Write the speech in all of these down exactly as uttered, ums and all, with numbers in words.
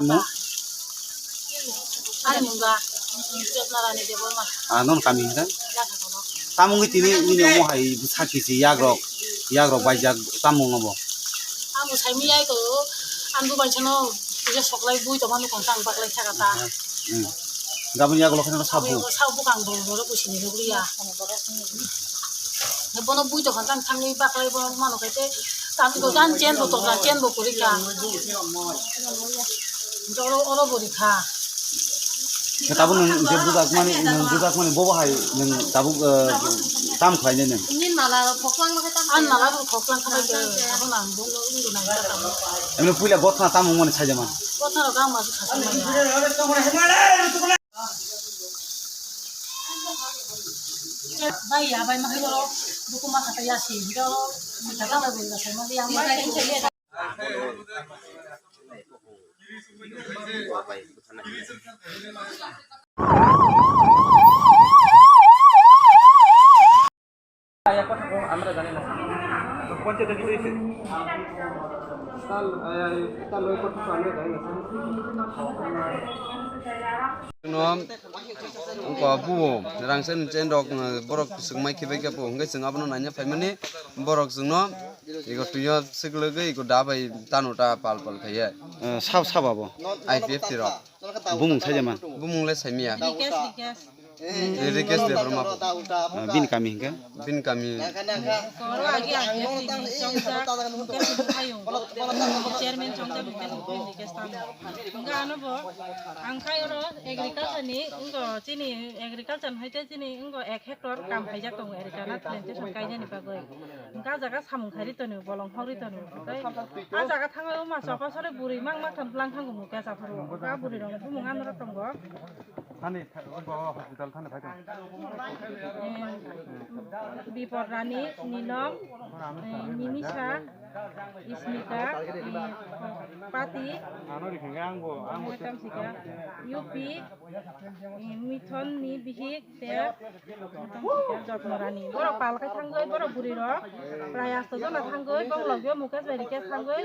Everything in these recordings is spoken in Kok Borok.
Mo? Ani mungga, Jyotna Rani Debbarma. Ah, non kami hingka? Yatha kono. Tamungwi tini nini omo hai sakhi si yagrok, yagrok baijak tamung obo. Amo saimi yai ko, ang bubai sano, puja soklai bui tongma nukong tang baklai thaka ta. Hmm. Gabon yagulo kheno sabu. Sabu kang bo, bo, bo, kusini nukliya. Bono bui tongkha tang thangwi baklai bo mano khe tei tam go gan chen bo tokra chen bo kwrwi kha. Oro oro bo rikha. Khe tabuk nwng je bujak mani, nwng bujak mani bobo hai nwng tabuk, eh, tam khlainai nwng. Nini mala rok khoklang no khe tam. Ani mala rok khoklang kha bai khe abo nang bo no wngdo nang kha tamo. Emne puila gotha tamo mani saijama. Gotha rok ang ma kha. Bai ya, bai ma hilo, buku ma kata ya si, hilo, kata ma bin da sai ma yang ma. আমরা জানি না। পঞ্চায়েতে কিছু হয়েছে? তার, আহ, তার লয় কত আমরা জানি না। Chwngno wngkha buo rangsen chen rok, uh, borok swkmai khibai khe bo hwnkhe chwng abono naina phaimani borok chwngno ego twio swklwgwi ego da bai tano ta pal pal khaiya. Eh, sab sab abo? I P F T rok. Bumung saijama? Bumung le saimiya. Rikesh, Rikesh. Eh, Rikesh Debbarma. Ah, bini kami hingke? Bini kami. Oro agi I P F T ni chongjak, hingke sini hayung. Chairman chongjak, hingke sini Rikesh tamo. Hingke ano bo, ang khai oro agriculture ni, wngko chini agriculture ni hoite chini wngko ek hectare kam khaijak tongo agriculture plantation kaijani bagwi. Hingke ah jaga samung khairi tongo, bolong hokri tongo. Tei ah jaga thangwi wngma chokosore bwrwi mang mang tham lang thango muke chaphuru. Hingke ah bwrwi rok bumung ano rok tongo. Thani, tha-, o, o, hospital thani phai tong. Eh, Bipor Rani, Nilom, eh, Nimisa, Ismita, eh, Pati, ano rikhinga angbo, angbo. Tamsika, U P, eh, Mithon ni bihik, te, tamsika, Jotno Rani. Borok pal khai thangwi, borok bwrwi rok, prai asto jona thangwi, bong logio Mukesh bai Rikesh thangwi,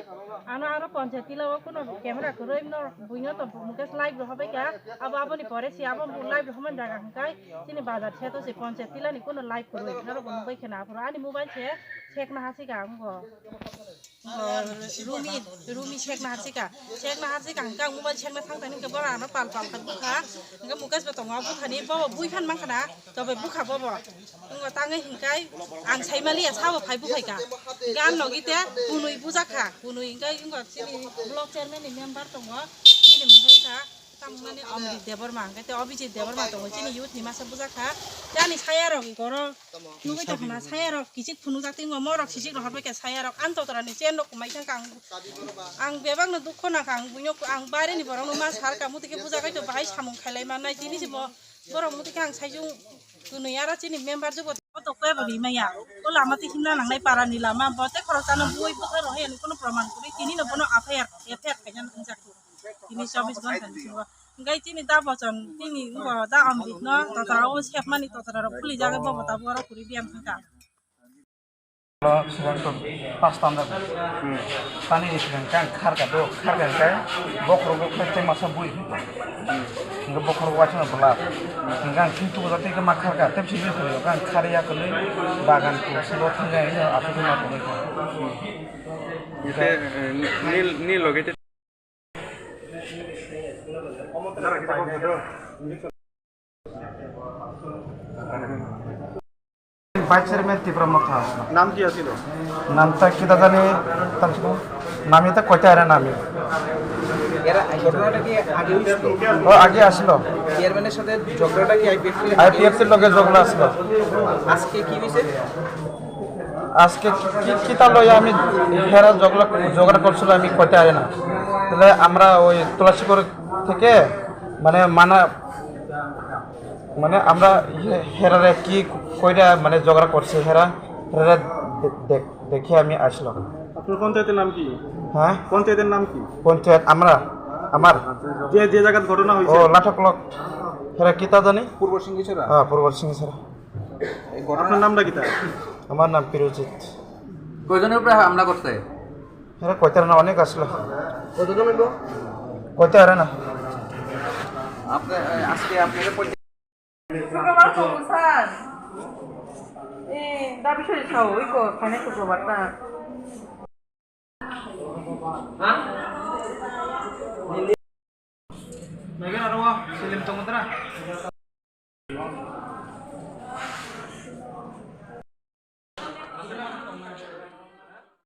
ano aro ponchayat tila o kuno camera kwrwi no, buino to Mukesh live rohobai kha. Abo aboni pore se abo bo live rohormani jaga hwnkhe chini bazar se to se ponchayat tilani kuno live kwrwi norok bo nugwi kheno aphuru ani mobile se sekna hasika wngbo. Bo Rumi, Rumi sekna hasika, sekna hasika hwnkhe ang mobile sekna thang thani hwnkhe borok ano pal pal kha bukha hwnkhe Mukesh bo tongo bukhani bo bui phan mankha na tobai bukha bobo wngbo tangwi hwnkhe ang saimaliya sabo phai bukhaika gan logi te kunui bujakha kunui hwnkhe wngbo chini block chairman ni member tongo bini mung khe wngkha. Tamoni Amrit Debbarma, hwnkhe tei Abhijit Debbarma tongo, chini youth ni masa bujak kha. Tei ani saya rok goro nugwi tongkha na, saya rok kichik phunukjak, tei morok sisik rohorbai kha saya rok. Ani totora ni chen rok kwmai thang kha ang, ang bebak no dukho nang kha ang, buino ang baire ni borok no ma sal kha, muti khe bujak khe to bahai samung khailai mannai, tini se bo borok muti khe ang saijung kwnwi ara chini member jobo to khe bo rimaya. O lama tei himna nangnai para ni lama, bo tei khoroksa no bui bwkha rohai ani kuno proman kwrwi, tini no bono F I R, F I R khaina nangjak. Tini chobbish ghonta ni bisingo. Hingke chini da bochon, tini bo da Amrit no totra o sepmani totra rok khuli jagwi bo bo tabuk oro kwrwi biyang thangkha. Pas tanda. Tani ni sigang kang kharka do, kharka khe bokhorok bo khe masa bui. Hingke bokhorok waisa no bwlak. Hingke ang kintu bo jatwi khe ma kharka, tei bisi bisi khe ang khariya kwlwi bagan ko silo thangya hino aswk ma tongwi kha. Ite, eh, nil, nil loge te Vice Chairman Tipra Motha. নাম কি আছিল? নামটা কিতা জানি, তার সাথে নামই তো কইতে পারে না আমি। এরা ঘটনাটা কি আগে হয়েছিল? ও, আগে আসলো। চেয়ারম্যানের সাথে ঝগড়াটা কি আইপিএফটি? আইপিএফটির লগে ঝগড়া আসলো। আজকে কি হয়েছে? আজকে কি, কি, কিতা লইয়া আমি হেরা ঝগড়া, ঝগড়া করছিল আমি কইতে পারি না। তাহলে আমরা ওই তুলাসীপুর থেকে মানে মানা, মানে আমরা হে-, হেরারে কি কইরা মানে ঝগড়া করছে হেরা, হেরারে দে-, দেখ-, দেখে আমি আসলাম। আপনার পঞ্চায়েতের নাম কি? হ্যাঁ? পঞ্চায়েতের নাম কি? পঞ্চায়েত আমরা, আমার। যে, যে জায়গায় ঘটনা হয়েছে? ও, লাঠকলক। হেরা কিতা জানি? পূর্ব সিংহেশ্বরা? হ্যাঁ, পূর্ব সিংহেশ্বরা। এই ঘটনা আপনার নামটা কিতা? আমার নাম পিরুজিত। কয়জনের উপরে হামলা করছে? এরা কয়তারা না অনেক আসলো। কতজন হইব? Koito aro no? Apne, eh, aske apne ko শুক্রবার তো স্যার। এই দাবি সরি খাও, ওই কো, খানে শুক্রবার না। Nagin aro wa, silim tong matra.